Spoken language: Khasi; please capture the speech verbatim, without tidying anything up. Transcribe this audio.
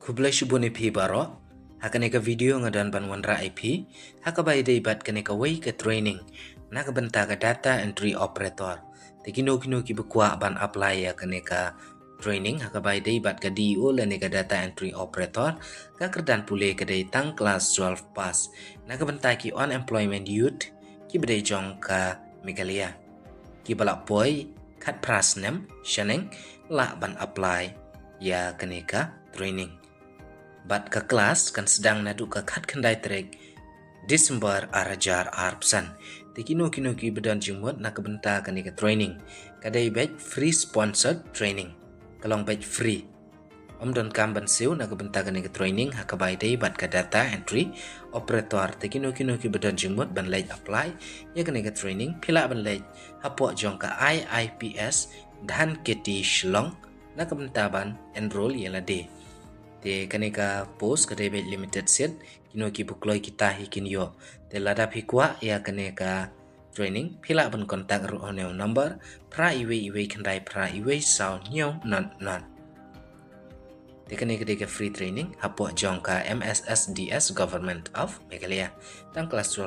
Khublei shibun ïa phi baroh. Ha kane ka video nga don ban wanrah ïa phi ha kaba ïadei bad kane kawei ka training na ka bynta ka data entry operator. Te kino kino kiba kwah ban apply ïa kane ka training ha kaba ïadei bad ka D E O lane ka data entry operator, ka kyrdan pule ka dei tang class twelve pass. Na ka bynta ki unemployed youth kiba dei jong ka Meghalaya, kiba la poi khatphra snem shaneng, lah ban apply ïa kane ka training. Bad ka class kan sdang naduh ka khatkhyndai tarik December ar hajar arphew san. Te kino kino kiba don jingmut na ka bynta kane ka training, ka dei beit free sponsored training. Ka long beit free. Ym donkam ban siew na ka bynta kane ka training ha kaba ïadei bad ka data entry operator. Te kino kino kiba don jingmut ban leit apply ïa kane ka training, phi lah ban leit hapoh jong ka I I P S Dhankheti Shillong na ka bynta ban enroll ïa lade. Te kane ka post ka dei beit limited seat, kino kiba kloi kita hi kin ïoh. Te lada phi kwah ïa kane ka training, phi lah ban contact ruh ha une u number phra iwei iwei khyndai phra iwei saw hynñiew nod nod. Te kane ka dei ka free training hapoh jong ka M S S D S Government of Meghalaya, tang class twelve